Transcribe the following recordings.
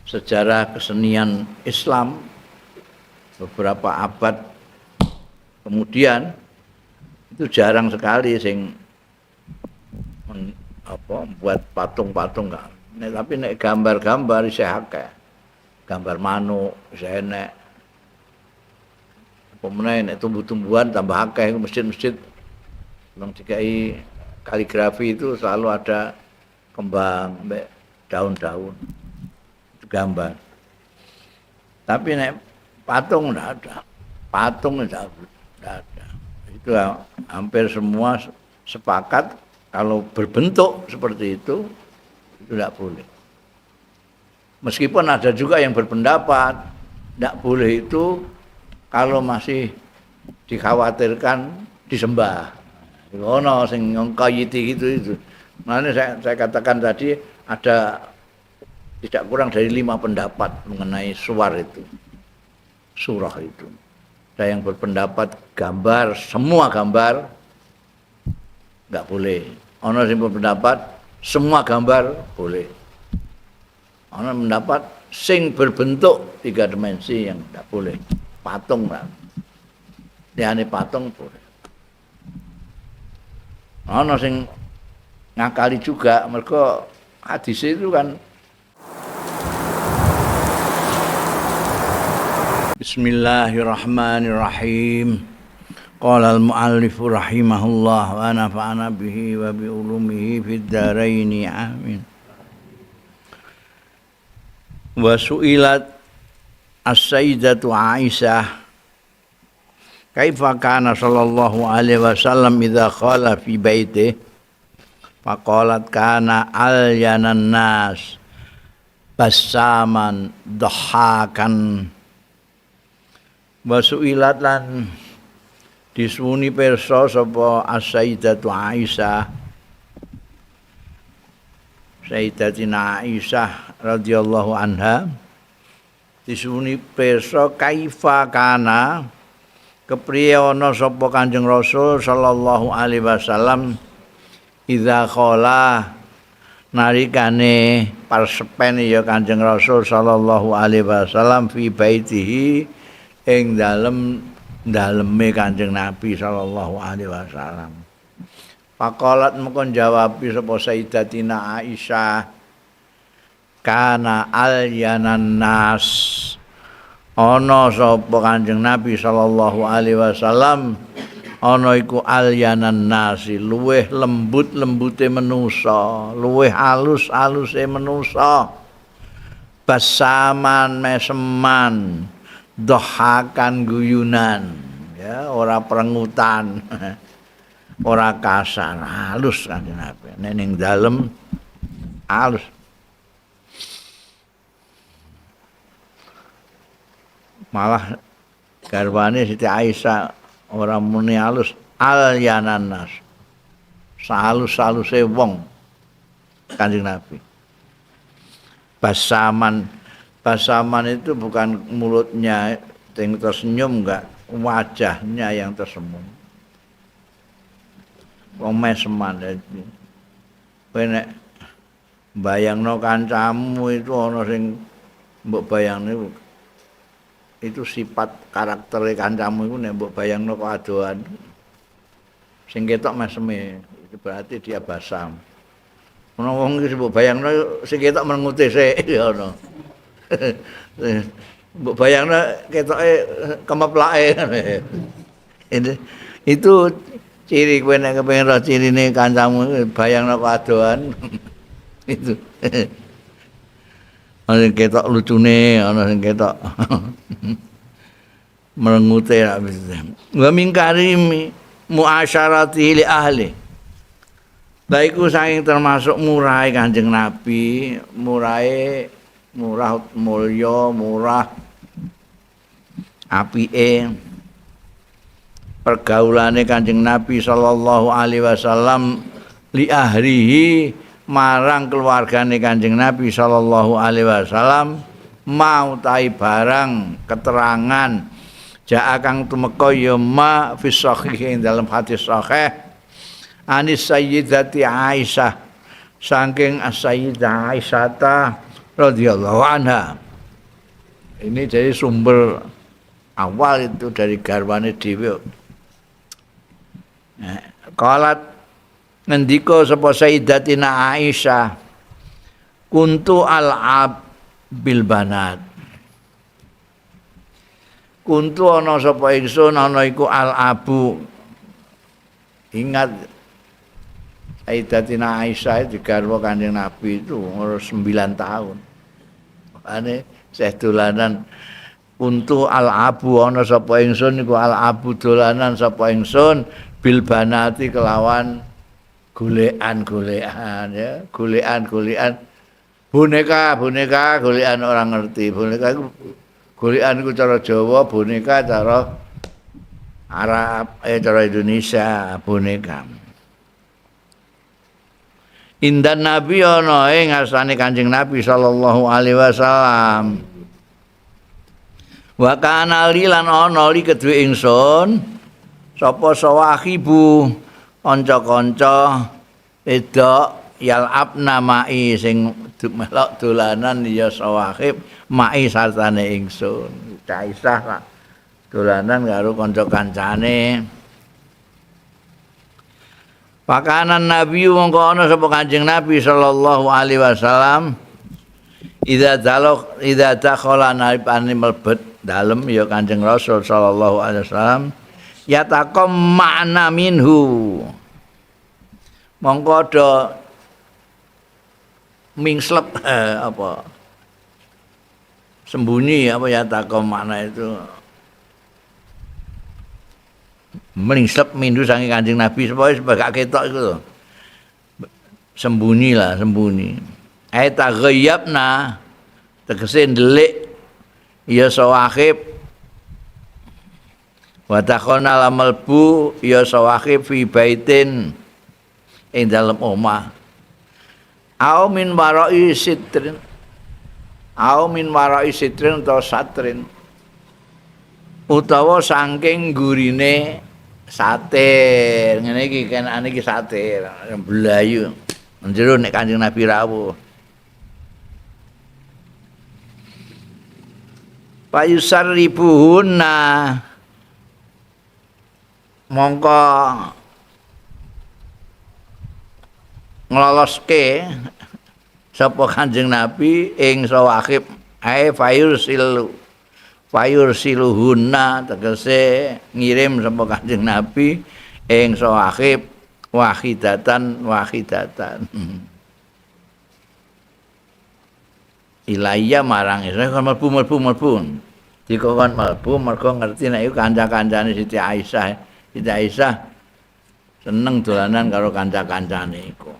sejarah kesenian Islam beberapa abad kemudian itu jarang sekali sing buat patung-patung enggak. Nek, tapi nek gambar-gambar isih akeh. Gambar manuk isih enek. Apa meneh nek tumbuh-tumbuhan tambah akeh masjid-masjid nang dikai kaligrafi itu selalu ada kembang mbek daun-daun itu gambar. Tapi nek patung enggak ada. Patung enggak ada. Itu hampir semua sepakat kalau berbentuk seperti itu tidak boleh. Meskipun ada juga yang berpendapat tidak boleh itu kalau masih dikhawatirkan disembah. Ono sing ngkayiti gitu itu. Makanya saya katakan tadi ada tidak kurang dari 5 pendapat mengenai suar itu. Surah itu. Ada yang berpendapat gambar, semua gambar enggak boleh. Ono sing berpendapat semua gambar boleh. Ono pendapat sing berbentuk 3 dimensi yang enggak boleh. Patung lah. Liyane patung boleh. Ono sing ngakali juga mergo hadis itu kan. Bismillahirrahmanirrahim. Qala al-muallif rahimahullah wa nafa'ana bihi wa bi ulumihi fid dharain amin. Wa su'ilat as-sayyidatu Aisyah kaifa kana sallallahu alaihi wasallam idza khala fi baitihi faqalat kana alyanan nas basaman dhahakan. Wa su'ilat lan disuwuni pirsa sapa as-sayyidatu Aisyah, Sayyidatina Aisyah radhiyallahu anha, disuwuni pirsa kaifa kana kepriye ana sapa Kanjeng Rasul sallallahu alaihi wasallam idza khala nalikane parsepen ya Kanjeng Rasul sallallahu alaihi wasallam fi baitihi ing dalem daleme Kanjeng Nabi sallallahu alaihi wasallam. Faqalat mengko jawab sapa Sayyidatina Aisyah kana alyanan nas ana sapa Kanjeng Nabi sallallahu alaihi wasallam ana iku alyanan nasi luweh lembut-lembute manusa, luweh alus-aluse manusa, basaman meseman, dohakan guyunan, ya ora perengutan, ora kasar, halus Kanjeng Nabi. Nek ning dalem halus. Malah garwane Siti Aisyah ora muni halus, alyanan nas. Salus-saluse wong Kanjeng Nabi. Basaman, basaman itu bukan mulutnya yang tersenyum, enggak, wajahnya yang tersenyum. Wong meseman dadi. Kowe nek bayangno kancamu itu ana sing mbok bayangno itu sifat karaktere kancamu iku nek mbok bayangno kok adohan. Sing ketok meseme itu berarti dia basam. Ono wong iki mbok bayangno sing ketok merengute sik ya ono. Mbok bayangno ketoke kemeplake. Itu ciri kowe nek kepengin roh cirine kancamu bayangno kok adohan. Itu. Ana sing ketok lucune, ana sing ketok merengute ra bisa. Wa min karimi muasyarati li ahli. Lha iku saking termasuk murahe Kanjeng Nabi, murahe murah mulya, murah apike pergaulane Kanjeng Nabi sallallahu alaihi wasallam li ahlihi marang keluargane Kanjeng Nabi sallallahu alaihi wasallam mau tai barang keterangan jaa kang tumeka ya ma fi sahih ing dalam hadis sahih anis sayyidati Aisyah saking as-sayyidah Aisyah radhiyallahu anha. Ini jadi sumber awal itu dari garwane dhewe. Qalat ngendika sapa Sayyidatina Aisyah, kuntu al'ab bil banat. Kuntu ana sapa ingsun ana iku al-abu. Ingat Sayyidatina Aisyah digarwa Kanjeng Nabi itu umur 9 tahun. Makane seh dolanan kuntu al-abu ana sapa ingsun iku al-abu dolanan sapa ingsun bil banati kelawan golekan-golekan ya, golekan-golekan boneka-boneka golekan orang ngerti. Boneka iku golekan iku cara Jawa, boneka cara Arab, cara Indonesia boneka. Indan Nabi ana ing ngarsane Kanjeng Nabi sallallahu alaihi wasallam. Wa kana li lan ana li kedue ingsun sapa sawahibu kanca-kanca wedok yalab namai sing melok dolanan ya sawahib mai sartane ingsun. Aisyah lah dolanan karo kanca-kancane. Pakanan Nabi mongko ana sapa Kanjeng Nabi sallallahu alaihi wasallam idza dalok idza dakhala naibane mlebet dalem ya Kanjeng Rasul sallallahu alaihi wasallam yataqam ma'na minhu mongko do mingslep apa sembunyi apa yataqam makna itu mlingslep mindu saking Kanjeng Nabi supaya gak ketok iku lho. Sembunyi lah, sembunyi. Ai taghayyabna tegese ndelik ya sawahib wa takhona lamelbu ya sawahib fi baitin ing dalem omah. Au min warai sitrin, au min warai sitrin utawa satrin utawa saking gurine satir. Ngene iki kenane iki satir mblayu njero nek Kanjeng Nabi rawuh. Payusarribuhunna mongko ngloloske sapa Kanjeng Nabi ing sawahib ae fayursilu fayursiluhunna tegese ngirim sapa Kanjeng Nabi ing sawahib wahidatan wahidatan ilaiya marang isra kon mlebu mlebu mlebu dikon mlebu mergo ngerti nek iku kanca-kancane Siti Aisyah. Siti Aisyah seneng dolanan karo kanca-kancane iku.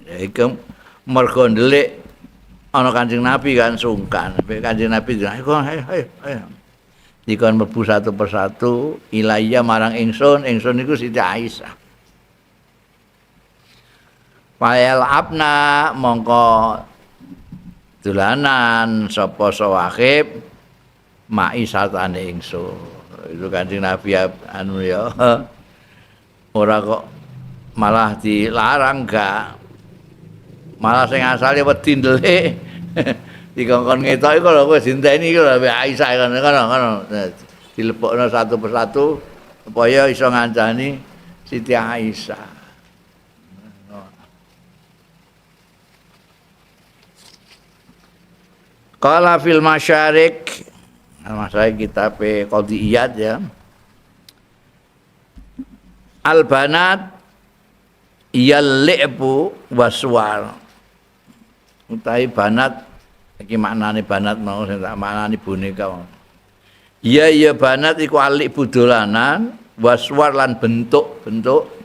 Iku mergo ndelik ana Kanjeng Nabi kan sungkan. Kanjeng Nabi ayo ayo ayo. Dikon mlebu satu persatu ilaiya marang ingsun, ingsun iku Siti Aisyah. Fayal abna mongko dolanan sapa sawahib mai sartane ingsun. Itu Kanjeng Nabi anu ya. Ora kok malah dilarang gak. Malah sing asale wedi ndelik dikongkon ngetok iku lho kowe dinteni iku lho Aisyah kono kono dilebokno satu persatu supaya iso ngancani Siti Aisyah. Qala fil masyarik, al-masyarik kitab Qadhi Iyad ya. Al banat yal-li'bu waswar. Utawi banat iki maknane banat mau sing tak maknani boneka. Iya iya banat iku alik budolanan waswar lan bentuk-bentuk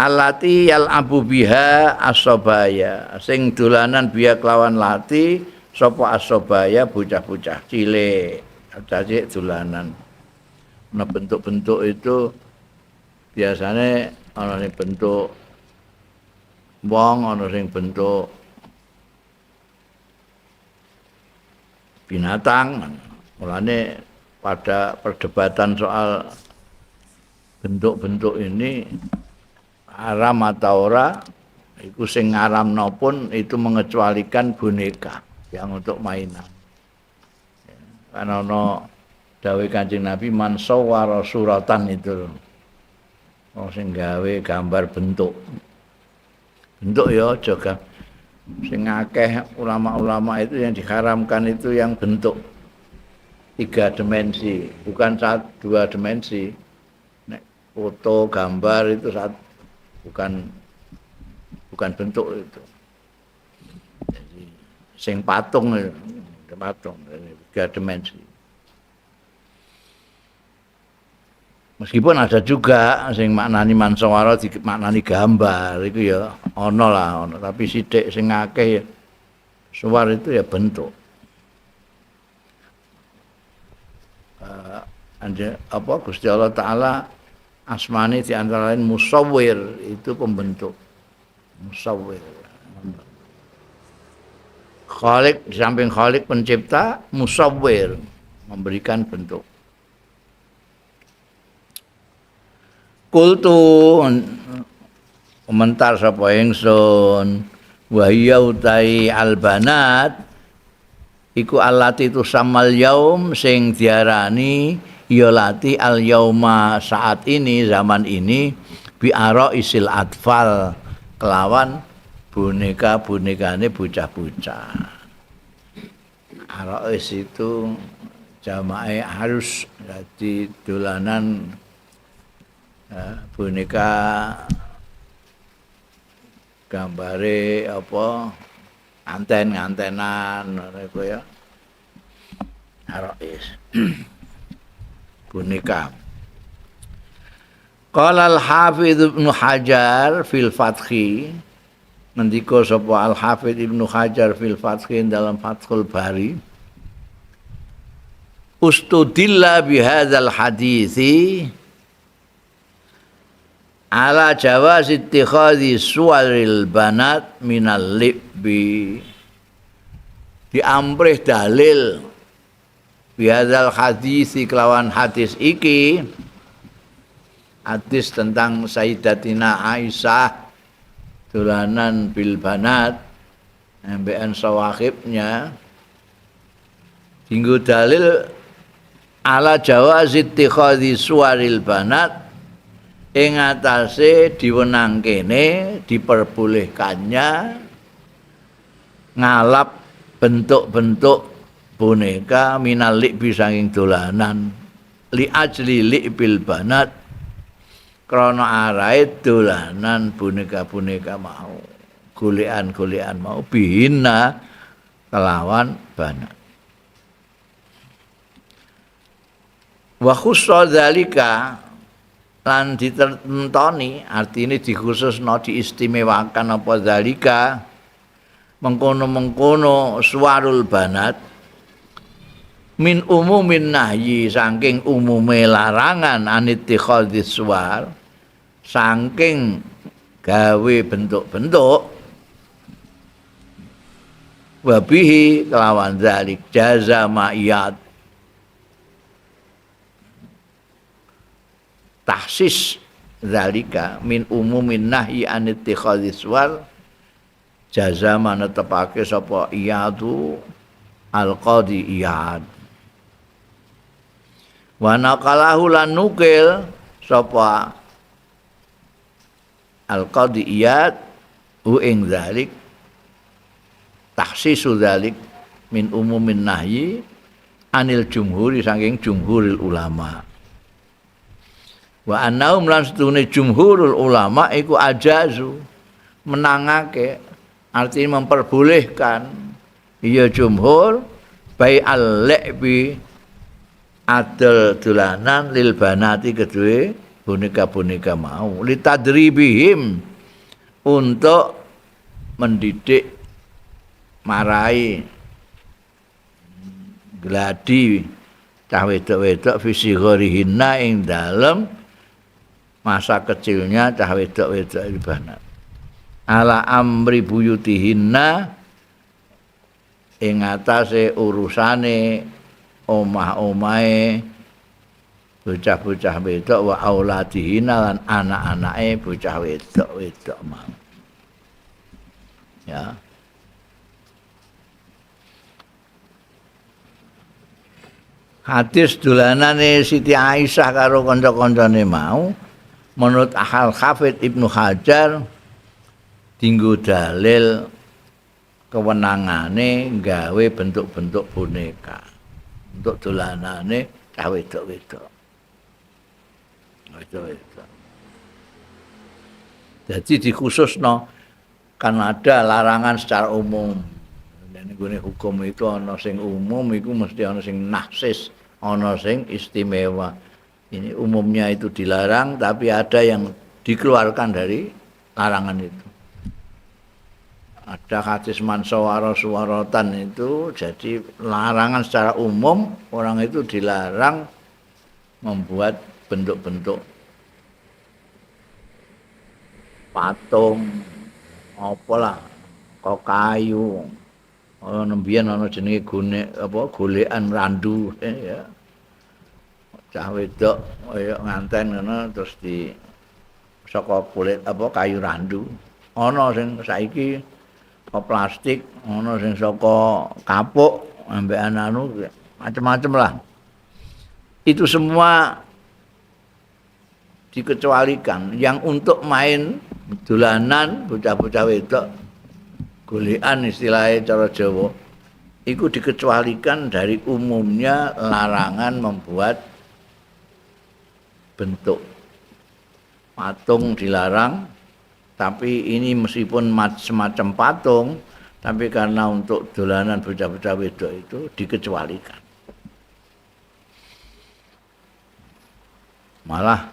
alati yal abu biha asobaya sing dolanan biha kelawan lati sapa asobaya bocah-bocah cilik, bocah cilik dolanan. Nah bentuk-bentuk itu biasanya ana sing bentuk wong, ana sing bentuk binatang. Mulane pada perdebatan soal bentuk-bentuk ini haram atau ora Iku sing ngaramno pun itu mengecualikan boneka yang untuk mainan. Kan ana dawuh Kanjeng Nabi man sawwara suratan itu. Wong sing gawe gambar bentuk. Bentuk ya aja ga. Sing akeh ulama-ulama itu yang diharamkan itu yang bentuk 3 dimensi, bukan 2 dimensi. Nek foto gambar itu saat bukan bentuk itu. Jadi sing patung itu, patung 3 dimensi. Meskipun ada juga sing maknani mansawara dimaknani gambar itu ya ana lah ana, tapi sithik sing akeh ya suwar itu ya bentuk. Apa Gusti Allah Ta'ala asmane di antara lain musawwir itu pembentuk. Musawwir. Khalik, di samping khalik pencipta, musawwir memberikan bentuk. Kultu komentar sapa ingsun wa hiya utai albanat iku allati tusammal yaum sing diarani ya lati al yauma saat ini zaman ini bi araisil atfal kelawan boneka-bonekane bocah-bocah. Arais itu jamae harus dadi dolanan boneka gambare apa anten-antenan ngono iku ya. Arais boneka. Qala al-Hafidz Ibnu Hajar fil Fathi, ngendika sapa Al-Hafidz Ibnu Hajar fil Fathi dalam Fathul Bari, ustudilla bihadzal hadithi ala jawaz ittikhadhi suwaril banat minal libbi. Diamprih dalil bihadzal hadisi kelawan hadis iki, hadis tentang Sayyidatina Aisyah dolanan bil banat ambekan sawahibnya, dinggo dalil ala jawaz ittikhadhi suwaril banat ing atase diwenangkene diperbolehkannya ngalap bentuk-bentuk boneka minal li'bi saking dolanan li ajli li'bil banat krana arahe dolanan boneka-boneka mau golekan-golekan mau bihina kelawan banat. Wa khussa dzalika lan ditentoni artine dikhususno diistimewakan apa zalika mengkono-mengkono suwarul banat min umumin nahyi saking umume larangan anittikhadhis suwar saking gawe bentuk-bentuk wabihi kelawan zalik jaza ma'iyat tahsis zalika min umumin nahyi anittikhadhis suwar jaza manetepake sapa iyadu al-qadi iyad wa naqalahu lan nukil sapa al-qadi iyad hu ing zalik tahsisu zalik min umumin nahyi anil jumhuri saking jumhuril ulama. Wa annahum lan setune jumhurul ulama iku ajazu menangake, artinya memperbolehkan ya jumhur bai al-li'bi adol dolanan lil banati kedue boneka-boneka mau litadribihim untuk mendidik marai gladi cah wedok-wedok fisighorihinna ing dalem masa kecilnya cah wedok-wedok banat ala amri buyutihinna ing atase urusane omah-omahe bocah-bocah wedok wa auladihinna lan anak-anake bocah wedok-wedok mau. Ya. Hadis dolanane Siti Aisyah karo kanca-kancane mau menurut Al Hafidz Ibnu Hajar dinggo dalil kewenangane gawe bentuk-bentuk boneka untuk dolanane cah wedok-wedok. Wedok-wedok. Jadi dikhususno kan ada larangan secara umum. Nek nggone hukum itu ana sing umum iku mesti ana sing nahsis, ana sing istimewa. Ini umumnya itu dilarang tapi ada yang dikeluarkan dari larangan itu. Ada hadis man sawara suwaratan itu, jadi larangan secara umum orang itu dilarang membuat bentuk-bentuk patung apalah kok kayu. Ana mbiyen ana jenenge gone apa golekan randu ya. Cah wedok kaya nganten ngono terus di saka kulit apa kayu randu. Ana sing saiki plastik, ana sing saka kapuk ambekan anu macem-macem lah. Itu semua dikecualikan yang untuk main dolanan bocah-bocah wedok golekan istilahnya cara Jawa itu dikecualikan dari umumnya larangan membuat bentuk patung dilarang, tapi ini meskipun semacam patung tapi karena untuk dolanan bocah-bocah wedok itu dikecualikan. Malah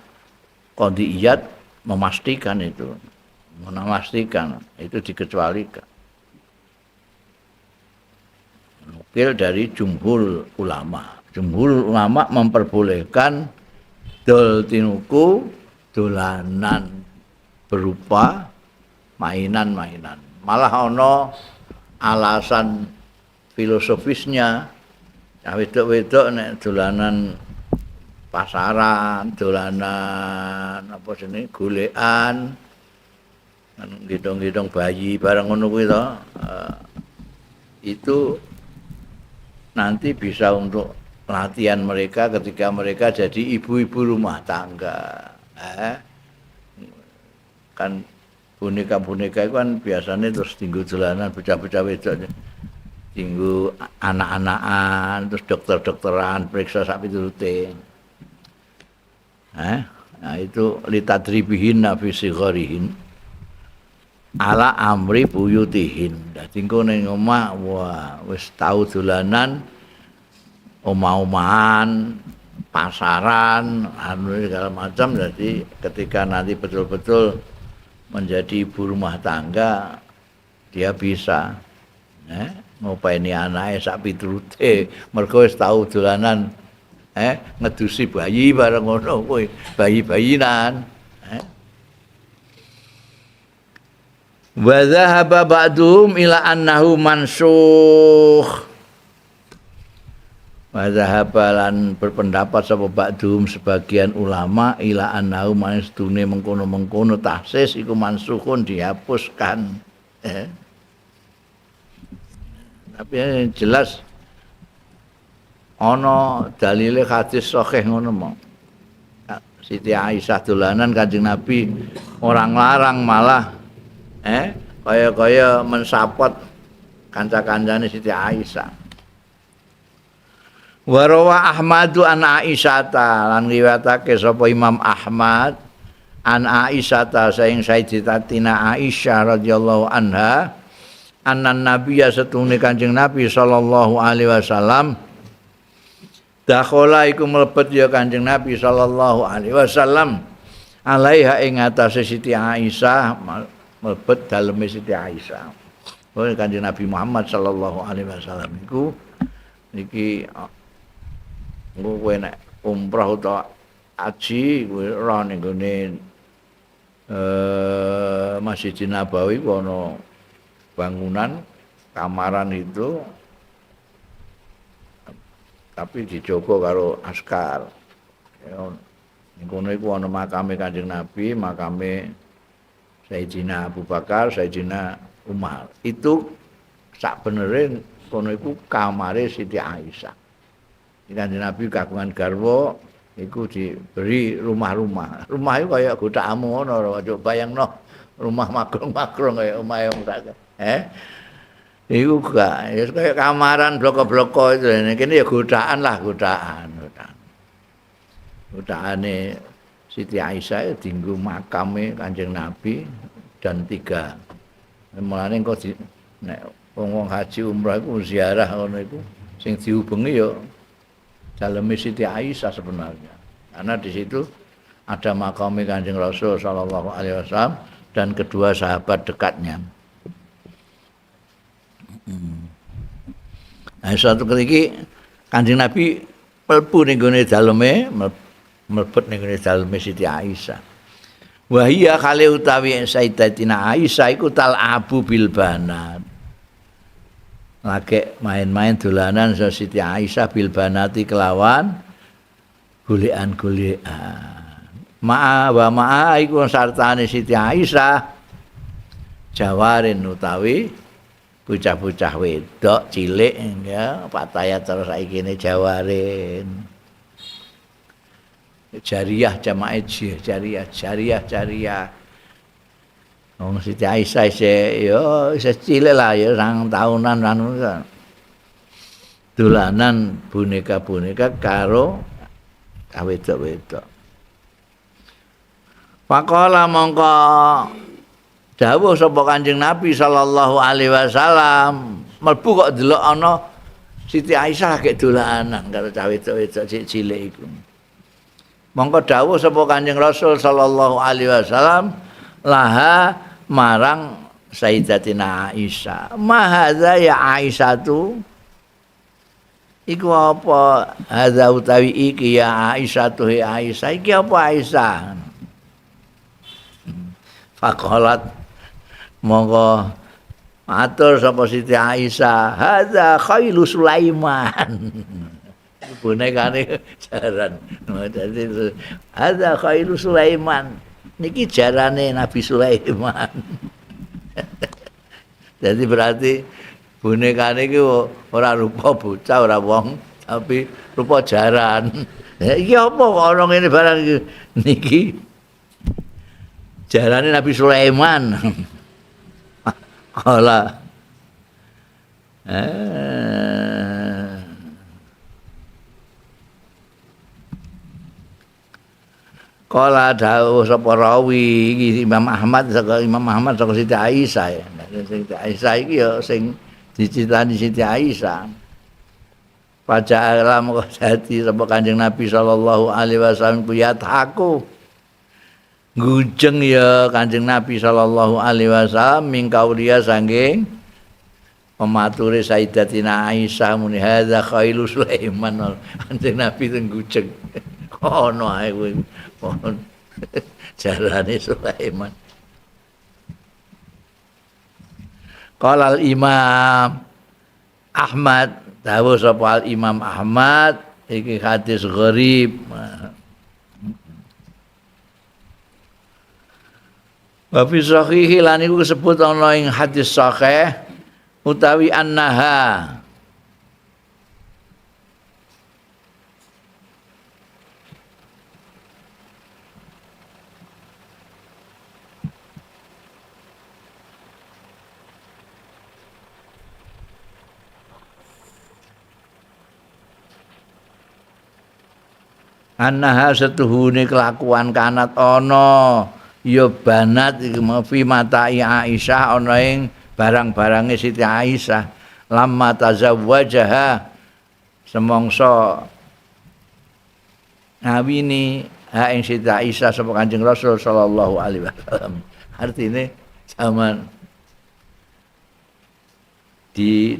Qadhi Iyad memastikan itu, memastikan itu dikecualikan. Nukil dari jumhur ulama. Jumhur ulama memperbolehkan dol tinuku dolanan berupa mainan-mainan. Malah ono alasan filosofisnya. Cah wedok-wedok nek dolanan pasaran, dolanan apa jenenge golekan, gendong-gendong bayi barang ngono kuwi to. Itu nanti bisa untuk latihan mereka ketika mereka jadi ibu-ibu rumah tangga. Kan boneka-boneka itu kan biasanya terus tinggu dolanan bocah-bocah wedok, tinggu anak-anakan, terus dokter-dokteran periksa sak piturute. Nah itu litadribihin fi sigharihin ala amri buyutihin. Dadi engko ning omah wah wis tau dolanan omah-omahan, pasaran, anu segala macam. Jadi ketika nanti betul-betul menjadi ibu rumah tangga dia bisa ngopeni anake sak piturute mergo wis tau dolanan ngedusi bayi bareng ngono kuwi, bayi-bayinan. Wa dhahaba ba'duhum ila annahu mansukh. Wa dhahaba lan berpendapat sapa ba'duhum sebagian ulama ila annahu manstune mengkono-mengkono tahsis iku mansukhun dihapuskan. Tapi yang jelas ana dalile hadis sahih ngono mong. Siti Aisyah dolanan Kanjeng Nabi orang larang malah kaya-kaya mensapot kanca-kancane Siti Aisyah. Warawa Ahmadu an Aisyah lan riwayatake sapa Imam Ahmad an Aisyah ta saing Sayyidatina Aisyah radhiyallahu anha annan nabiyya satune Kanjeng Nabi sallallahu alaihi wasallam dakhala iku mlebet ya Kanjeng Nabi sallallahu alaihi wasallam alaiha ing atase Siti Aisyah mlebet daleme Siti Aisyah. Oh Kanjeng Nabi Muhammad sallallahu alaihi wasallam iku niki engko kowe nek umrah utawa haji kowe ora ning gone Masjid Nabawi ku ana bangunan kamaran itu tapi dijogo karo askar. Ya, ning kono iku ana makame Kanjeng Nabi, makame Sayyidina Abu Bakar, Sayyidina Umar. Itu sak benere kono iku kamare Siti Aisyah. Kanjeng Nabi kagungan garwa iku diberi rumah-rumah. Rumah iku kaya gothakmu ngono, aja bayangno rumah magrong-magrong kaya omahe wong sak. Iku gak, ya kaya kamaran bloko-bloko itu. Kene ya godaan lah, godaan, godaan. Godaane Siti Aisyah dinggo makame Kanjeng Nabi dan tiga. Mulane engko nek wong-wong haji umrah iku ziarah ngono iku sing diubengi ya daleme Siti Aisyah sebenarnya. Karena di situ ada makame Kanjeng Rasul sallallahu alaihi wasallam dan kedua sahabat dekatnya. Nah, suatu ketika Kanjeng Nabi mlebu ning gone daleme, mlebet ning gone daleme Siti Aisyah. Wa hiya khali utawi Sayyidatina Aisyah iku talabu bil banat. Lagi main-main dolanan Siti Aisyah bil banati kelawan golekan-golekan. Ma'a wa ma'a iku sartane Siti Aisyah jawarin utawi bocah-bocah wedok cilik ya pataya terus saiki ne jawarin. Jariyah jamae jariyah jariyah jariyah. Wong Siti Aisyah isih ya isih cilik lah ya 2 tahunan anu dolanan boneka-boneka karo wedok-wedok. Faqala mongko dawuh sapa Kanjeng Nabi sallallahu alaihi wasallam, mlebu kok delok ana Siti Aisyah lagi dolanan karo cah wedok-wedok cilik iku. Mongko dawuh sapa Kanjeng Rasul sallallahu alaihi wasallam laha marang Sayyidatina Aisyah. Ma hadza ya Aisyah tu? Iku apa hadza utawi iki ya Aisyah tu Aisyah iki apa Aisyah? Faqalat monggo matur sapa Siti Aisyah, hadza khailu Sulaiman. Bonekane jaran. Dadi hadza khailu Sulaiman. Niki jarane Nabi Sulaiman. Jadi berarti bonekane iki ora rupa bocah, ora wong, tapi rupa jaran. Iki apa kok ana ngene barang iki? Niki jarane Nabi Sulaiman. Kala Kala dawuh sapa rawi iki Imam Ahmad saka Imam Ahmad saka Siti Aisyah ya. Siti Aisyah iki ya sing dicritani Siti Aisyah. Paja'ala moko dadi sapa Kanjeng Nabi sallallahu alaihi wasallam ku yathaku. Gujeng ya Kanjeng Nabi sallallahu alaihi wasallam mingkaulia saking pemature Sayyidatina Aisyah muni hadza khailu Sulaiman. Kanjeng Nabi teng gujeng. Ono ae kuwi. Jarane Sulaiman. Qala al Imam Ahmad, dawuh sapa al Imam Ahmad iki hadis gharib. Wa fi sahihi lan iku disebut ana ing hadis sahih utawi annaha annaha setuhune kelakuan kanat ana ya banat iku fi matai Aisyah ana ing barang-barange Siti Aisyah lamma tazawwajaha semongso ngawini ha ing Siti Aisyah sapa Kanjeng Rasul sallallahu alaihi wasallam. Artine zaman di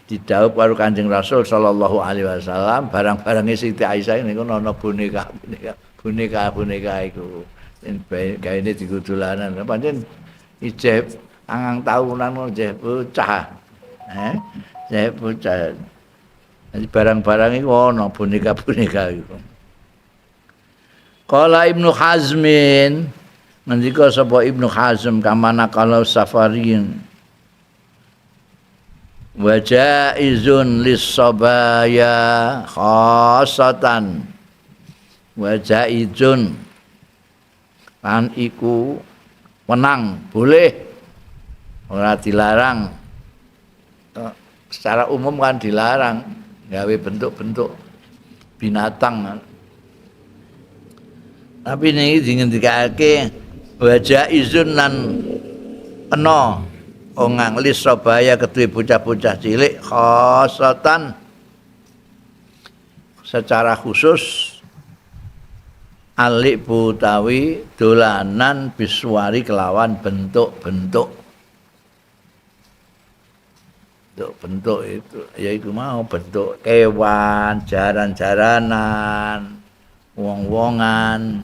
didhawuh karo Kanjeng Rasul sallallahu alaihi wasallam barang-barange Siti Aisyah niku ana boneka-boneka boneka-boneka iku gaene digo dolanan. Pancen ijeh angang tahunan ijeh bocah. Ijeh bocah. Jadi barang-barang iku ana boneka-boneka iku. Qala Ibnu Hazmin, Ngendika sapa Ibnu Hazm kamana kalau safarin wa jaizun lis-sabaya khassatan wa jaizun lan iku wenang boleh ora dilarang. Secara umum kan dilarang gawe bentuk-bentuk binatang, tapi ini dingendikake wa jaizun lan kena ongang lisabaya kedue bocah-bocah cilik khasatan secara khusus alik utawi dolanan biswari kelawan bentuk-bentuk. Bentuk-bentuk itu yaiku mau bentuk kewan, jaran-jaranan, wong-wongan.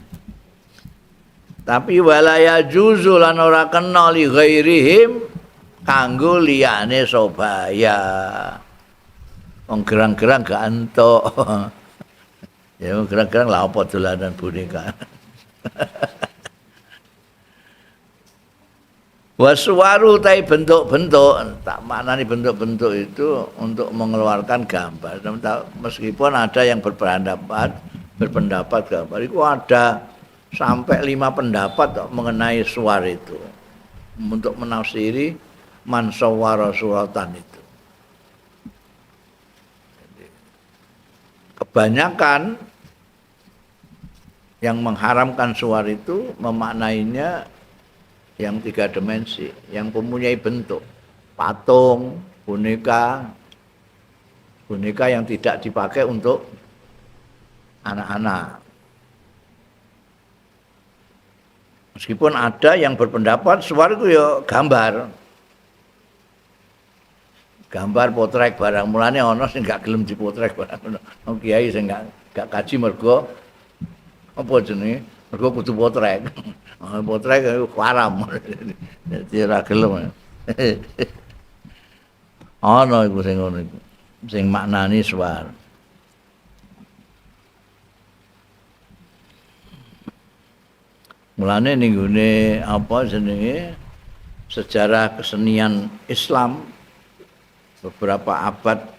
Tapi walaya juzu lan ora kena li ghairihim kanggo liyane sobaya. Wong gerang-gerang gak entuk. Ya wong gerang-gerang lha apa dolanan boneka. Waswaru tai bentuk-bentuk, tak maknani bentuk-bentuk itu untuk mengeluarkan gambar. Meskipun ada yang berpendapat gambar itu ada sampai 5 pendapat mengenai suar itu untuk menafsiri man sawwara suratan itu. Jadi, kebanyakan yang mengharamkan suar itu memaknainya yang 3 dimensi, yang mempunyai bentuk, patung, boneka, boneka yang tidak dipakai untuk anak-anak. Meskipun ada yang berpendapat suar itu ya gambar. Gambar potrek barang, mulane ana sing gak gelem dipotrek barang. Ono kiai sing gak kaji mergo apa jenenge? Mergo kudu potrek. Potrek iku haram. Dadi ora gelem. Ana iku sing ngono iku. Sing maknani suar. Mulane ning gone apa jenenge sejarah kesenian Islam beberapa abad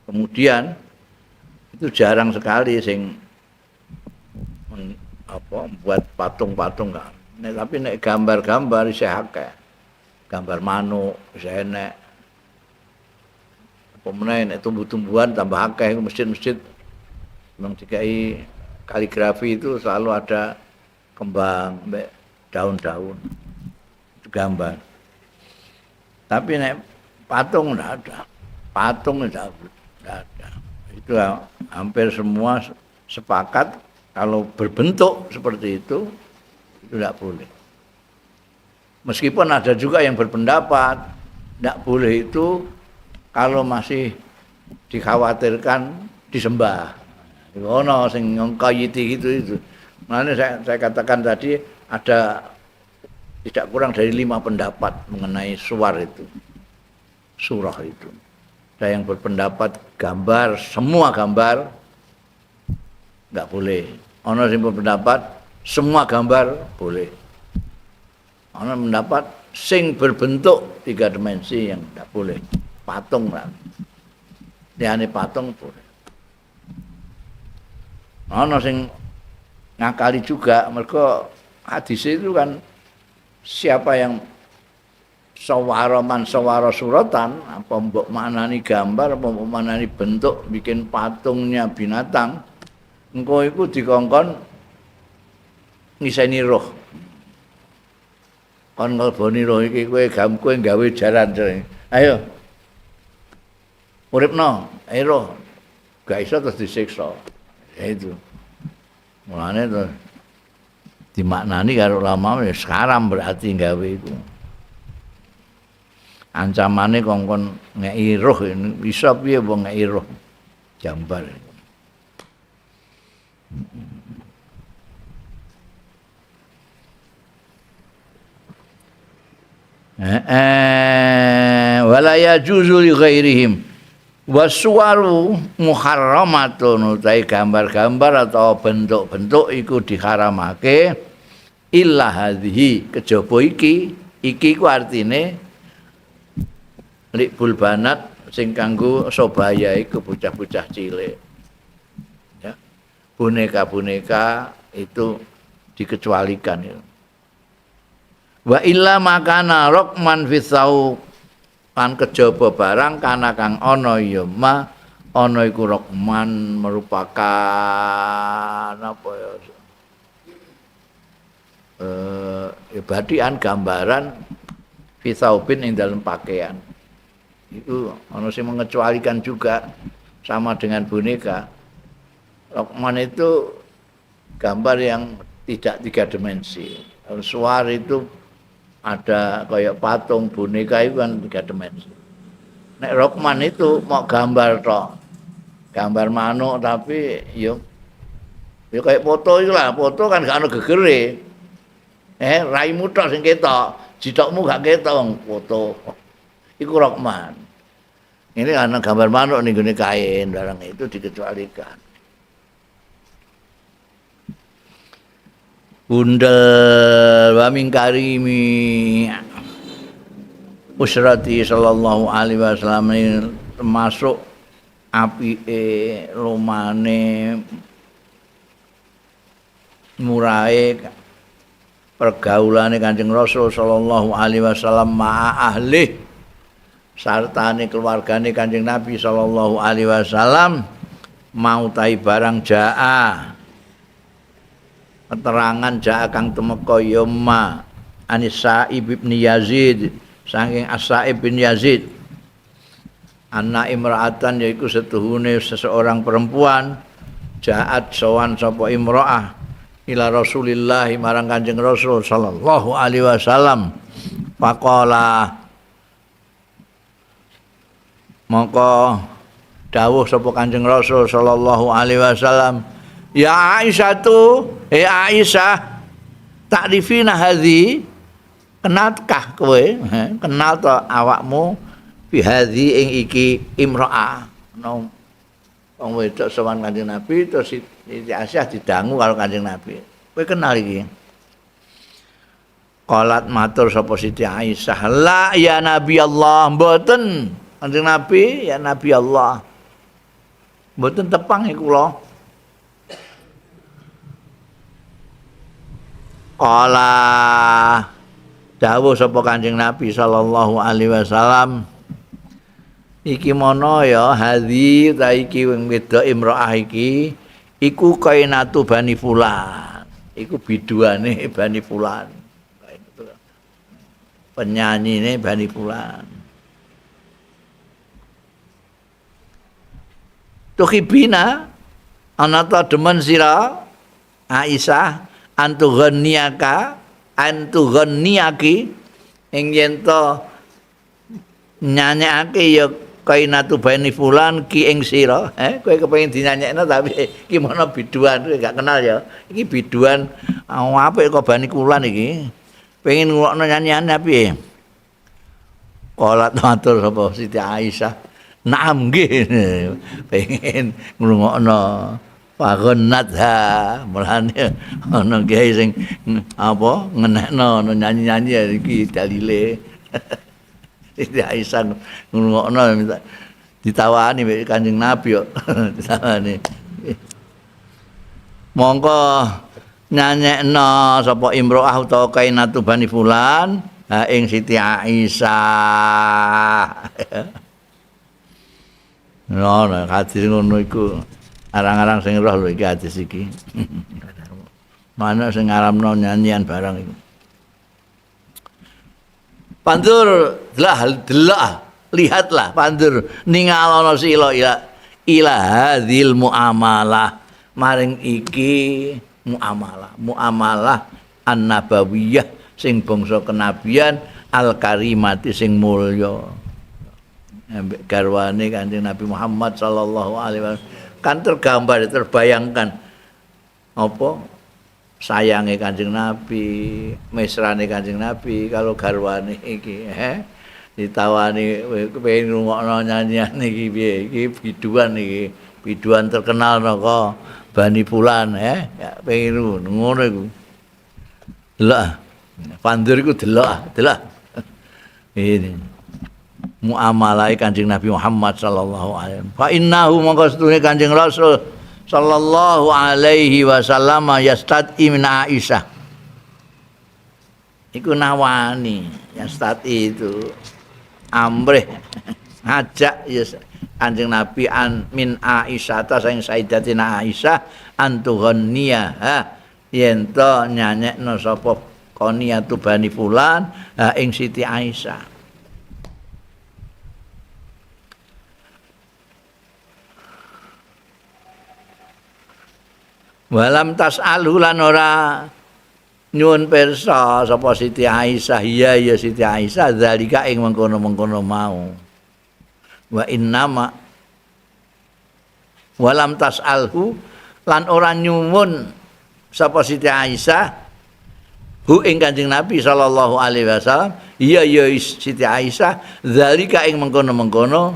kemudian itu jarang sekali sing buat patung-patung kan. Nek, tapi nek gambar-gambar isih akeh. Gambar manuk isih enek. Apa meneh nek tumbuh-tumbuhan tambah akeh masjid-masjid memang dikai kaligrafi itu selalu ada kembang mbek daun-daun itu gambar. Tapi nek patung ndak ada. Patung ndak ada. Itu hampir semua sepakat kalau berbentuk seperti itu tidak boleh. Meskipun ada juga yang berpendapat tidak boleh itu kalau masih dikhawatirkan disembah. Ono sing ngkayiti gitu itu. Makanya saya katakan tadi ada tidak kurang dari 5 pendapat mengenai suar itu, surah itu. Ada yang berpendapat gambar, semua gambar nggak boleh. Ono sing berpendapat semua gambar boleh. Ono pendapat sing berbentuk 3 dimensi yang nggak boleh. Patung lah. Liyane patung boleh. Ono sing ngakali juga, mergo hadis itu kan siapa yang sawara man sawara suratan, apa mbok maknani gambar, apa mbok maknani bentuk bikin patungnya binatang, engko iku dikongkon ngiseni roh. Kon ngleboni roh iki kowe kowe gawe jaran. Ayo. Uripno, ayo roh. Gak iso terus disiksa. Ya itu. Mulane terus dimaknani karo ulama ya haram berarti gawe iku. Ancamane kongkon ngeki roh iso piye wong ngeki roh gambar. Wala yajuzu li ghairihim wasuwaru muharramatun, utawi gambar-gambar atau bentuk-bentuk iku diharamake Illa hadhihi kejaba iki, iki ku artine libul banat sing kanggo sobaya iku bocah-bocah cilik. Ya. Boneka-boneka itu dikecualikan ya. Wa illa makana rokman fisau lan kejaba barang kana kang ana ya ma ana iku rokman merupakan apa ya, badian gambaran fisaubin ing dalam pakaian. Itu ana sing mengecualikan juga sama dengan boneka. Rokman itu gambar yang tidak tiga dimensi. Suar itu ada kayak patung boneka itu kan tiga dimensi. Nek Rokman itu mau gambar tok, gambar manuk tapi yo yo kayak foto itu lah, foto kan gak ono gegere. Raimu tok sing ketok, jithokmu gak ketok wong foto. Iku Rokman. Ini ana gambar manuk ning gone kain barang itu dikecualikan. Bundel wa min karimi usrati sallallahu alaihi wasallam termasuk apike lumane murahe pergaulane Kanjeng Rasul sallallahu alaihi wasallam ma'a ahli sartane keluargane Kanjeng Nabi sallallahu alaihi wasallam mau tai barang jaa keterangan jaa kang tumeka ya ma Anis Sa'ib bin Yazid saking As-Sa'ib bin Yazid anna imra'atan yaiku setuhune seseorang perempuan jaat sowan sapa imra'ah ila Rasulillah marang Kanjeng Rasul sallallahu alaihi wasallam faqala mongko dawuh sapa Kanjeng Rasul sallallahu alaihi wasallam ya Aisyah tu, Aisyah, takrifina hadhi, kenalkah kowe? Kenal to awakmu bi hadhi ing iki imro'ah. No, wong wedok sowan Kanjeng Nabi terus Siti Aisyah didangu karo Kanjeng Nabi. Kowe kenal iki? Qalat matur sapa Siti Aisyah, la ya Nabi Allah, mboten. Kanjeng Nabi, ya Nabi Allah. Mboten tepang iku kula. Qala dawuh sapa Kanjeng Nabi sallallahu alaihi wasallam iki mono ya hadhi ta iki wong wedok imro'ah iki iku kainatu bani fulan, iku biduane bani fulan, penyanyine bani fulan. Tuhibina ana ta demen sira Aisyah antughanniyaka antughanniyaki ing yen to nyanyekake ya kainatu bani fulan ki ing sira. Kowe kepengin dinyanyekno tapi iki mono biduan kowe gak kenal ya. Iki biduan apik kok bani fulan iki. Pengin ngrungokno nyanyiane piye? Qalat matur sapa Siti Aisyah. Naam nggih. Pengin ngrungokno Faghannatha mulane ana kiai sing apa ngenekno ana nyanyi-nyanyi iki dalile. Siti Aisyah ngrungokno minta ditawani mbek Kanjeng Nabi kok. Ditawani. Mongko nyanyekno sapa imro'ah utawa kainatu bani fulan ha ing Siti Aisyah. Ngono hadis ngono iku. Arang-arang sing roh lho iki hadis iki. Mana sing ngaramno nyanyian barang iku. Pandur lah delok lihatlah pandur ningalono sila ila ila hadhil muamalah maring iki muamalah muamalah an-nabawiyah sing bangsa kenabian al-karimati sing mulya. Ambek garwane Kanjeng Nabi Muhammad sallallahu alaihi wasallam kan tergambar terbayangkan apa sayange Kanjeng Nabi, mesrane Kanjeng Nabi kalau garwane iki ditawani kepengin ngrungokno nyanyian iki piye iki biduan iki, biduan terkenal naka Bani Fulan ya pengen ngono iku. Delok. Fandur iku delok, delok. Ini muamalah Kanjeng Nabi Muhammad sallallahu alaihi wasallam. Fa innahu mongko sedune Kanjeng Rasul sallallahu alaihi wasallam yastati min Aisyah. Iku nawani, yastati itu amrih ngajak ya Kanjeng Nabi an min Aisyah ta saing Sayyidatina Aisyah antughniya yen to nyanyekno sapa qoniyatu bani fulan ing Siti Aisyah. Walam tas'alhu lan ora nyuwun pirsa sapa Siti Aisyah, iya ya Siti Aisyah zalika ing mengkono-mengkono mau. Wa innama walam tas'alhu lan ora nyuwun sapa Siti Aisyah hu ing Kanjeng Nabi sallallahu alaihi wasallam, iya ya Siti Aisyah zalika ing mengkono-mengkono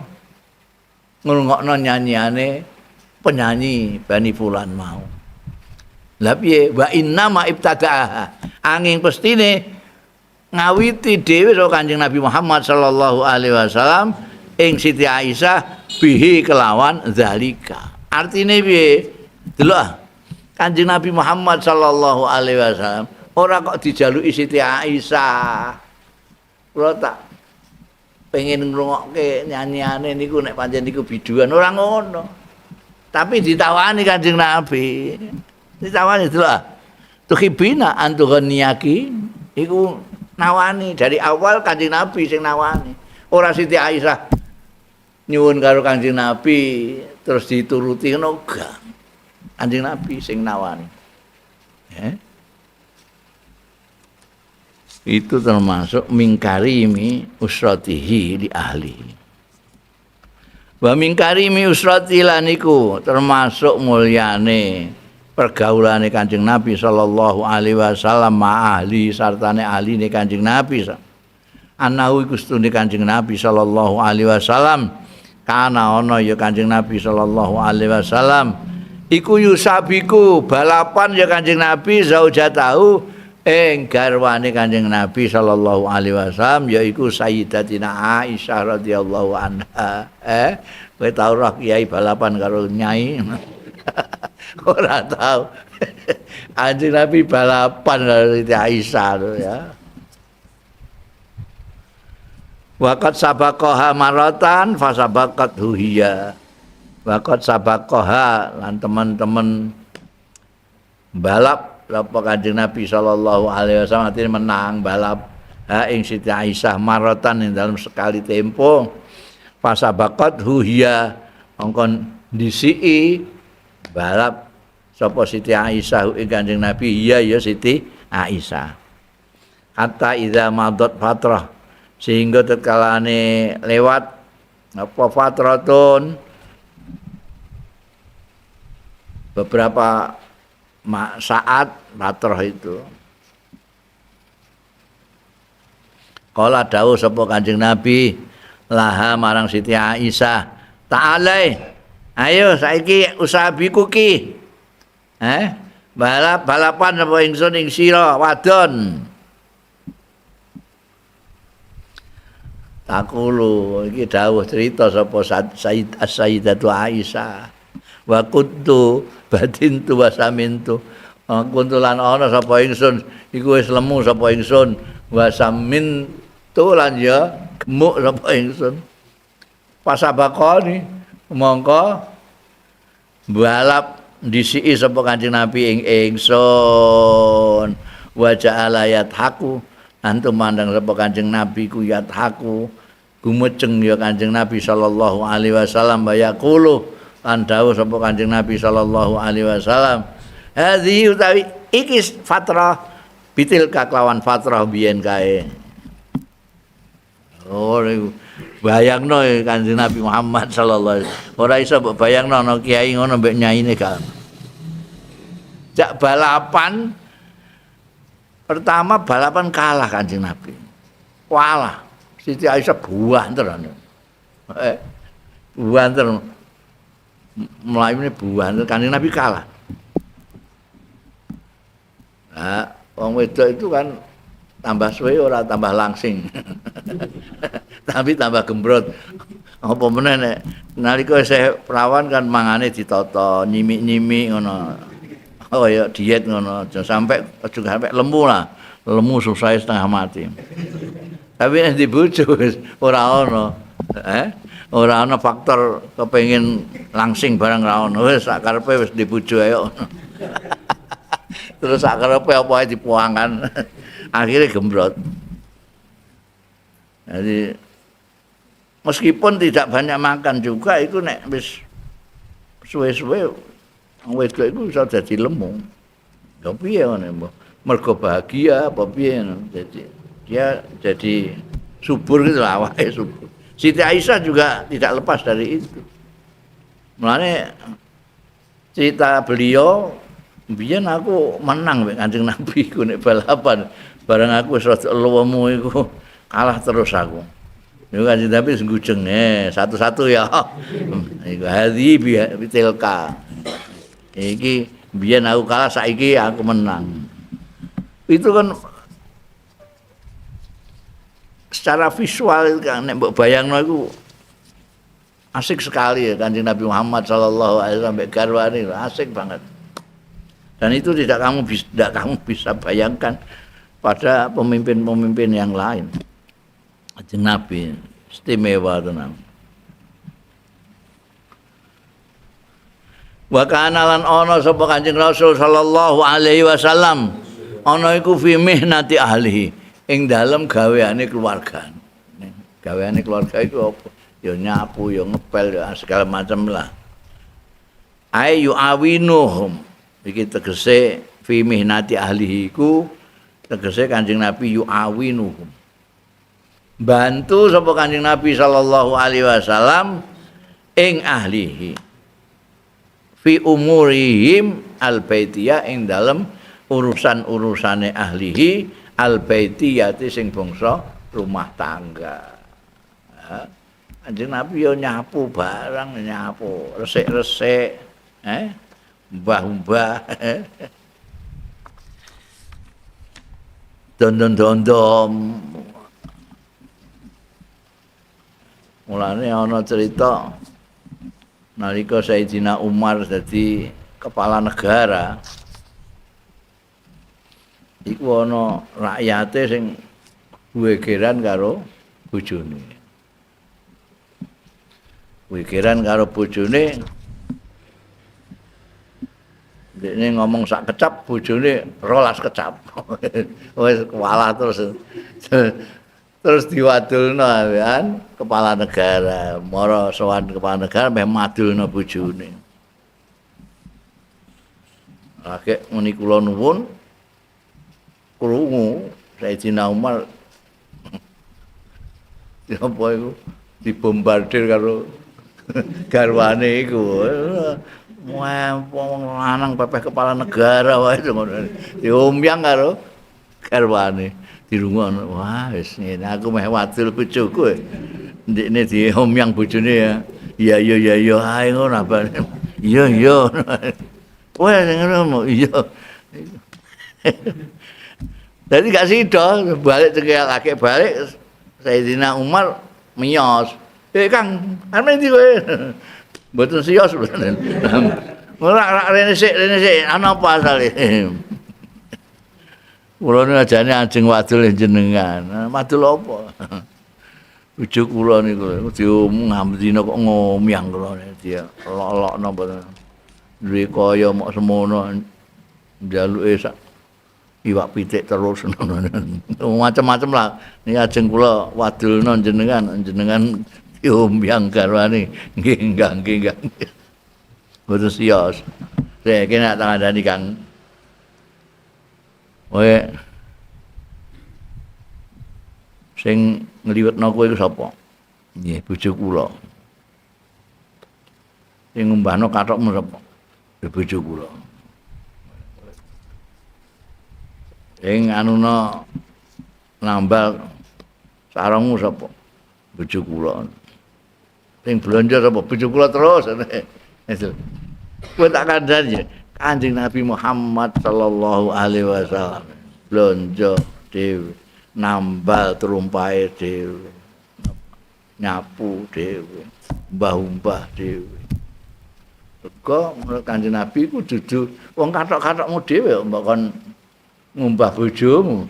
ngrungokno nyanyiane penyanyi Bani Fulan mau. Lah piye wa inna ma ibtada'aha angin pestine ngawiti dhewe saka Kanjeng Nabi Muhammad sallallahu alaihi wasallam ing Siti Aisyah bihi kelawan zalika. Artine piye? Delok Kanjeng Nabi Muhammad sallallahu alaihi wasallam ora kok dijaluki Siti Aisyah. Kula tak pengen ngrungokke nyanyiane niku nek pancen niku biduan ora ngono. Tapi ditawani Kanjeng Nabi. Ditawani delok. Tuhibina antughanniyaki iku nawani dari awal Kanjeng Nabi sing nawani. Ora Siti Aisyah nyuwun karo Kanjeng Nabi terus dituruti ngono gak. Kanjeng Nabi sing nawani. Itu termasuk mingkarimi usratihi li ahli. Wa mingkarimi usrati lan iku termasuk mulyane pergaulane Kanjeng Nabi sallallahu alaihi wasallam ma ahli sartane ahline Kanjeng Nabi. Anahu iku setune Kanjeng Nabi sallallahu alaihi wasallam kana ana ya Kanjeng Nabi sallallahu alaihi wasallam iku yusabiku balapan ya Kanjeng Nabi zaujatahu ing garwane Kanjeng Nabi sallallahu alaihi wasallam yaiku Sayyidatina Aisyah radhiyallahu anha. Kowe tau roh kiai balapan karo nyai? Ora tau. Kanjeng Nabi balapan karo Siti Aisyah lho ya. Waqat sabaqaha maratan fasabaqat huhiya. Waqat sabaqaha lan teman-teman balap apa Kanjeng Nabi sallallahu alaihi wasallam artine menang balap ha ing Siti Aisyah maratan ing dalam sekali tempo fasabaqat huhiya mongkon disiki balap sapa Siti Aisyah ing Kanjeng Nabi iya ya Siti Aisyah hatta idza madat fatrah sehingga tetkalane lewat apa fatratun beberapa saat fatrah itu kala dawuh sapa Kanjeng Nabi laha marang Siti Aisyah ta'alai ayo saiki usahabiku ki balap balapan apa ingsun ing sira wadon takulu iki dawuh cerita sapa Sayyid As-Sayyidatu Aisyah wa kuntu batintu wa samintu kuntu lan ana sapa ingsun iku wis lemu sapa ingsun wa samintu lan ya gemuk sapa ingsun pasabaqani mongko balap disiki sapa Kanjeng Nabi ing ingsun wa ja'ala yathaku antum mandang sapa Kanjeng Nabi ku yathaku gumeceng ya Kanjeng Nabi sallallahu alaihi wasallam wa yaqulu lan dawuh sapa Kanjeng Nabi sallallahu alaihi wasallam hadhi utawi iki fatrah bitilka kelawan fatrah biyen kae. Oh bayangno Kanjeng Nabi Muhammad sallallahu alaihi wasallam ora iso mbok bayangno ana kiai ngono mbek nyaine gak. Jak balapan pertama balapan kalah Kanjeng Nabi. Kalah. Siti Aisyah buanter. Buanter. Mlayune buanter Kanjeng Nabi kalah. Nah, Wong wedok itu kan tambah suwe ora tambah langsing. Tapi tambah gembrot. Apa meneh nek nalika isih perawan kan mangane ditata, nyimik-nyimik ngono. Oh ya diet ngono, aja sampai lemu lah. Lemu susah setengah mati. Tapi nek dibojo wis ora ana. Ora ana faktor kepengin langsing barang ora ana. Wis sak karepe wis dibojo ayo. Terus sak karepe apa ae dipuangan. Akhirnya gembrot. Jadi meskipun tidak banyak makan juga iku nek wis suwe-suwe wedok iku iso dadi lemu. Lha piye ngene mbah? Mergo bahagia apa piye ngono. Jadi dia jadi subur gitu lah, awake subur. Siti Aisyah juga tidak lepas dari itu. Mulane cerita beliau biyen aku menang mek Kanjeng Nabi iku nek balapan. Bareng aku wis rada lemu iku kalah terus aku. Niku Kanjeng Nabi wis ngujeng satu-satu ya. Iku hadhi bi tilka. Iki biyen aku kalah saiki aku menang. Itu kan secara visual kan nek mbok bayangno iku asik sekali ya Kanjeng Nabi Muhammad sallallahu alaihi wasallam mek garwane asik banget. Dan itu tidak kamu bisa bayangkan pada pemimpin-pemimpin yang lain. Kanjeng Nabi istimewa tenan. Wa kana lan ana sapa Kanjeng Rasul sallallahu alaihi wasallam ana iku fi mihnati ahlihi ing dalem gaweane keluarga. Gaweane keluarga iku apa? Ya nyapu, ya ngepel, ya segala macam lah. Ayu awinuhum iki tegese fi mihnati ahlihi iku tegese Kanjeng Nabi yuawinuhum. Bantu sapa Kanjeng Nabi sallallahu alaihi wasallam ing ahlihi. Fi umurihim albaitiyah ing dalem urusan-urusane ahlihi albaitiyati sing bangsa rumah tangga. Kanjeng Nabi yo nyapu barang, nyapu resik-resik, mbah-mbah. Dondon-dondom. Mulane ana cerita nalika Sayyidina Umar dadi kepala negara iku ana rakyate sing gegeran karo bojone. Gegeran karo bojone. Dekne ngomong sak kecap, bojone 12 kecap. Wis kalah terus. Terus diwadulno kan kepala negara, mara sowan kepala negara meh madulno bojone. Lagi muni kula nuwun krungu Sayyidina Umar apa iku dibombardir karo garwane iku. Wah, wong lanang pepeh kepala negara wae ngono. Diomyang karo garwane. Dirungokno, wah wis ngene aku meh wadul bojoku. Ndekne diomyang bojone ya. Iya iya iya iya ae ngono abane. Iya iya. Wah ngono iya. Dadi gak sida balik cekek lagi balik Sayyidina Umar miyos. Kang, arep ndi kowe? Mboten siyos mboten. Ora rene sik, ana apa asale? Kula niku ajane ajeng wadul jenengan. Wadul apa? Bojo kula niku diomong hamdina kok ngomyang kula dia lok-lokno mboten. Duwe kaya mok semono njaluke sak iwak pitik terus macam-macam lah. Niki ajeng kula wadulno jenengan, jenengan diomyang garwane nggih nggih nggih. Mboten siyos. Saya kena tangandani Kang. Kowe sing ngliwetno kowe iku sapa? Nggih, bojo kula. Sing ngumbahno kathokmu sapa? Nggih, bojo kula. Sing anuno nambal sarungmu sapa? Bojo kula. Sing blonjo sapa? Bojo kula terus. Kowe tak kandhani Kanjeng Nabi Muhammad sallallahu alaihi wasallam. Blonjo dhewe, nambal trumpahe dhewe, nyapu dhewe, mbah-mbah dhewe. Mergo menurut Kanjeng Nabi iku dudu wong kathok-kathokmu dhewe mbok kon ngumbah bojomu.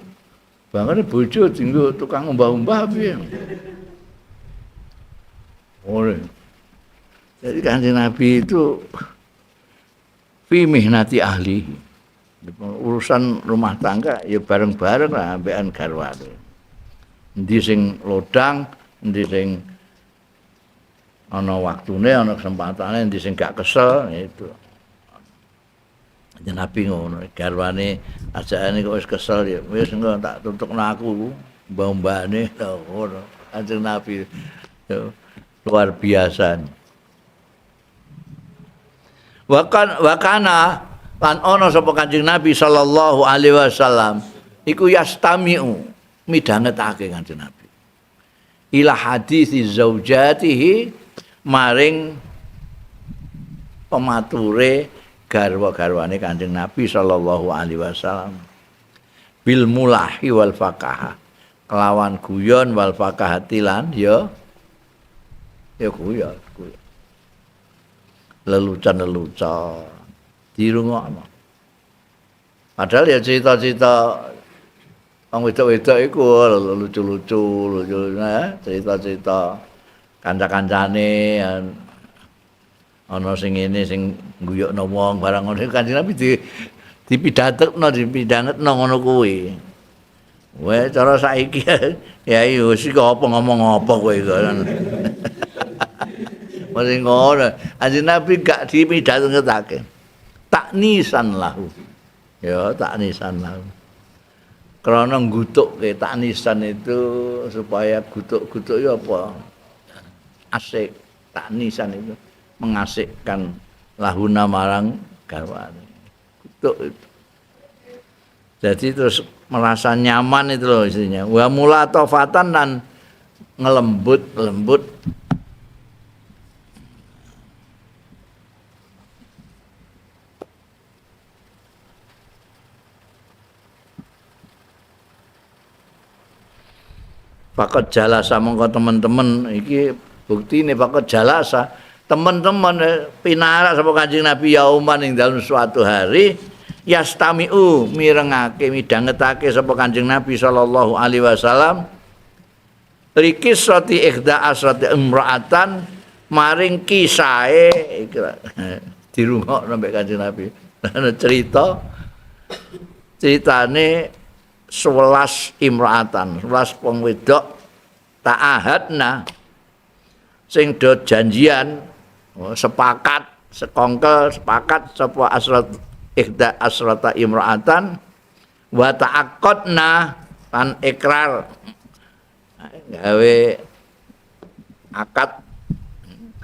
Bangane bojo dienggo tukang ngumbah-umbah piye. Ora. Jadi Kanjeng Nabi itu fi mihnati ahli. Urusan rumah tangga ya bareng-bareng lah ambekan garwane. Endi sing lodang, endi sing ana waktune, ana kesempatane, endi sing gak kesel itu. Kanjeng Nabi ngono, garwane ajakane kok wis kesel ya wis engko tak tutukno aku mbah-mbahane ngono. Kanjeng Nabi ya, luar biasa. Wakana lan ana sapa Kanjeng Nabi sallallahu alaihi wasallam iku yastami'u midhangetake Kanjeng Nabi ila hadisi zaujatihi maring pemature garwa-garwane Kanjeng Nabi sallallahu alaihi wasallam bil mulahi wal faqaha kelawan guyon wal faqahati lan ya ya guyon lelucon-lelucon dirungokno. Padahal ya cerita-cerita wong wedok-wedok iku lucu-lucu, lucu cerita-cerita kanca-kancane ana sing ngene sing ngguyokno wong barang ngono Kanjeng Nabi dipidatekno, dipidhangetno ngono kuwi. Weh cara saiki ya wis iki apa ngomong apa kowe iki. Mesti ngono. Kanjeng Nabi gak dipidatekake. Taknisan lahu. Ya, taknisan lahu. Krana nggutukke taknisan itu supaya gutuk-gutuk ya apa? Asik. Taknisan itu mengasikkan lahuna marang garwane. Gutuk itu. Jadi terus merasa nyaman itu loh isinya. Wa mulatafatan dan ngelembut-lembut. Pakot jalasa mongko teman-teman iki buktine pakot jalasa teman-teman pinarak sapa Kanjeng Nabi yauman ing dalem suatu hari yastami'u mirengake midhangetake sapa Kanjeng Nabi sallallahu alaihi wasallam rikisati ikhda asrati imra'atan maring kisahe iki dirungokno mbek Kanjeng Nabi cerita ceritane 11 imra'atan, 11 wong wedok ta'ahadna sing do janjian sepakat sekongkel sepakat sapa asrat ikhda asrata imra'atan wa ta'aqqadna lan ikrar gawe akad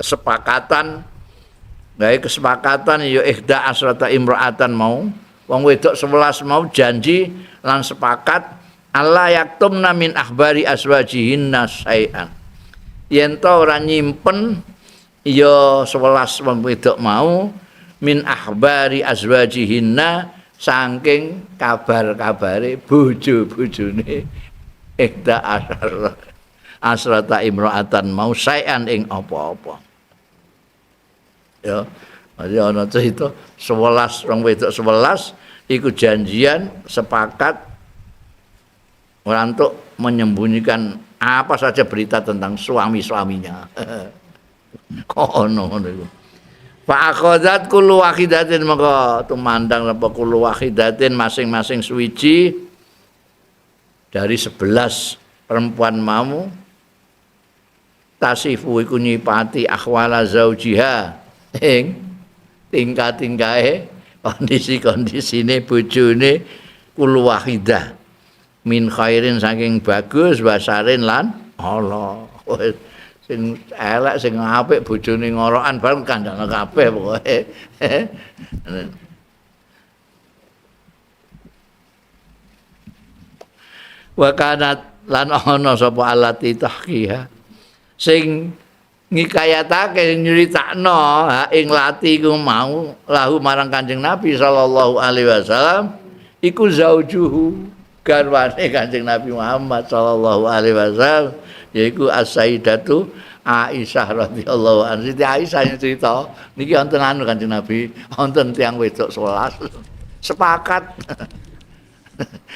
kesepakatan gawe kesepakatan ya ikhda asrata imra'atan mau wong wedok 11 mau janji lan sepakat alla yaktumna min akhbari azwajihinna syai'an yen ta ora nyimpen ya 11 wong wedok mau min akhbari azwajihinna saking kabar-kabare bojo-bojone ihda asrata imra'atan mau syai'an ing apa-apa ya. Jadi ana cerita 11 wong wedok 11 iku janjian sepakat ora entuk menyembunyikan apa saja berita tentang suami-suaminya. Kok ono ngono iku. Fa akhadzat kullu wahidatin maka tumandang apa kullu wahidatin masing-masing suwiji dari 11 perempuan mau tasifu iku nyipati ahwala zaujiha ing tingkah-tingkahe kondisi-kondisine bojone kullu wahidah min khairin saking bagus wasarin lan Allah sing elek sing apik bojone ngorokan bareng kandhane kabeh pokoke. Wa kanat lan ana sapa alati tahqiha sing ngikayatake nyritakno ha ing lati iku mau lahu marang Kanjeng Nabi sallallahu alaihi wasallam iku zaujuhu Garwane Kanjeng Nabi Muhammad sallallahu alaihi wasallam yaiku As-Sayyidatu Aisyah radhiyallahu anha. Siti Aisyah yang cerita niki wonten anu Kanjeng Nabi, wonten tiyang wedok 11 sepakat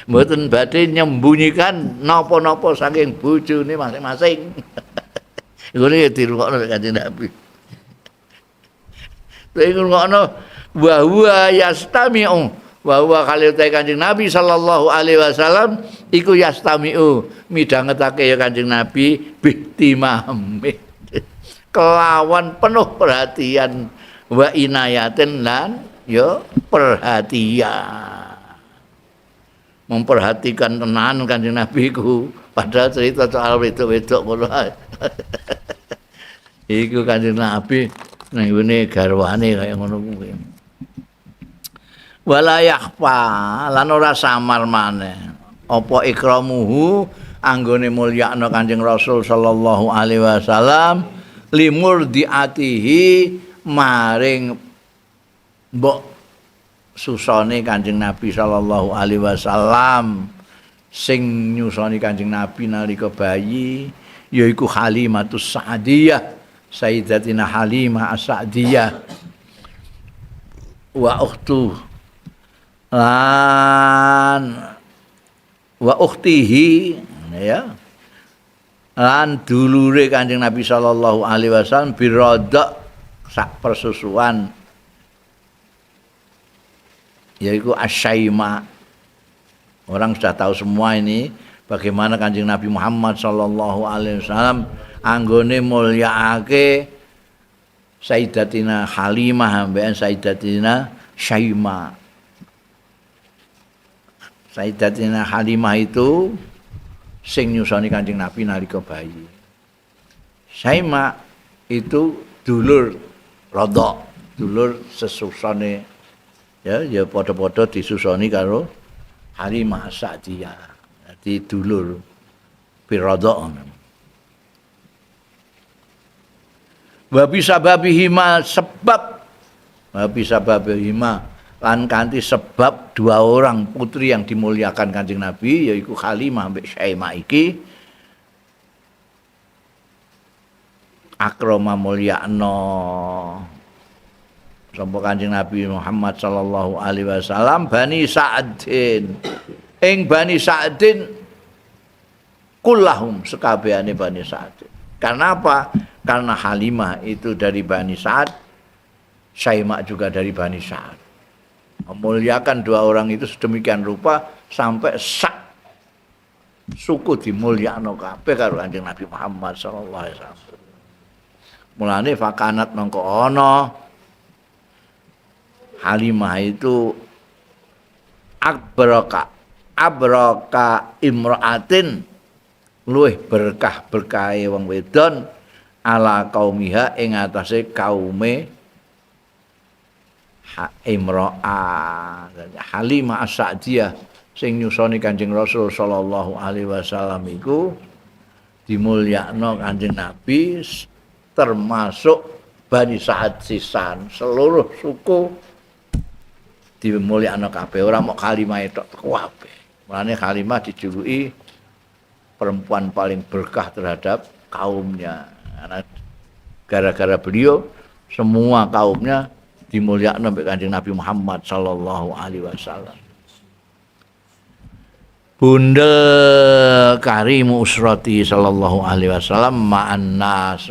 mboten badhe nyembunyikan napa-napa saking bojone masing-masing. Iku ya dirungokno Kanjeng Nabi. Terus ngrungokno wa huwa yastami'u wa huwa khalil Kanjeng Nabi sallallahu alaihi wasallam iku yastami'u midhangetake ya Kanjeng Nabi bihtimami kelawan penuh perhatian wa inayatin lan ya perhatian, memperhatikan tenan Kanjeng Nabi ku, padahal cerita soal wedok-wedok ngono ae. Iku Kanjeng Nabi nang ngene garwane kaya ngono kuwi. Wala yakhfa lan ora samar maneh apa ikramuhu anggone mulyakno Kanjeng Rasul sallallahu alaihi wasallam limurdiatihi maring mbok susone Kanjeng Nabi sallallahu alaihi wasallam sing nyusoni Kanjeng Nabi nalika bayi yaiku Halimatus Sa'diyah, Sayyidatina Halimah As-Sa'diyah wa ukhtu lan wa ukhtihi ya lan dulure Kanjeng Nabi sallallahu alaihi wasallam biradha sak persusuan yaiku Asyaima. Orang sudah tahu semua ini bagaimana Kanjeng Nabi Muhammad sallallahu alaihi wasallam anggone mulyaake Sayyidatina Halimah ambekan Sayyidatina Syaima. Sayyidatina Halimah itu sing nyusoni Kanjeng Nabi nalika bayi. Syaima itu dulur rodok, dulur sesusone ya, ya padha-padha disusoni karo Halimah Sa'diyah. Dadi dulur birodok. Wa bisababihima sebab wa bisababihima lan kanthi sebab dua orang putri yang dimuliakan Kanjeng Nabi yaiku Halimah mbek Syaima iki akrama mulyakno sapa Kanjeng Nabi Muhammad sallallahu alaihi wasallam Bani Sa'din ing Bani Sa'din kullahum sekabehane Bani Sa'din. Karena apa? Karena Halimah itu dari Bani Sa'ad, Syaima juga dari Bani Sa'ad. Memuliakan dua orang itu sedemikian rupa sampai sak suku dimulyakno kabeh karo Kanjeng Nabi Muhammad sallallahu alaihi wasallam. Mulane fakanat mongko ana Halimah itu abraka imraatin luwih berkah berkahe wong wedon ala kaumiha ing atase kaume imro'ah. Halimah As-Sa'diyah sing nyusoni Kanjeng Rasul sallallahu alaihi wasallam iku dimulyakno Kanjeng Nabi termasuk Bani Sa'ad sisan, seluruh suku dimulyakno kabeh, ora mok Halimah tok kabeh. Mulane Halimah dijuluki perempuan paling berkah terhadap kaumnya. Karena gara-gara beliau semua kaumnya dimulyakno mbek Kanjeng Nabi Muhammad sallallahu alaihi wasallam. Bunda karimu usrati sallallahu alaihi wasallam ma'an nas.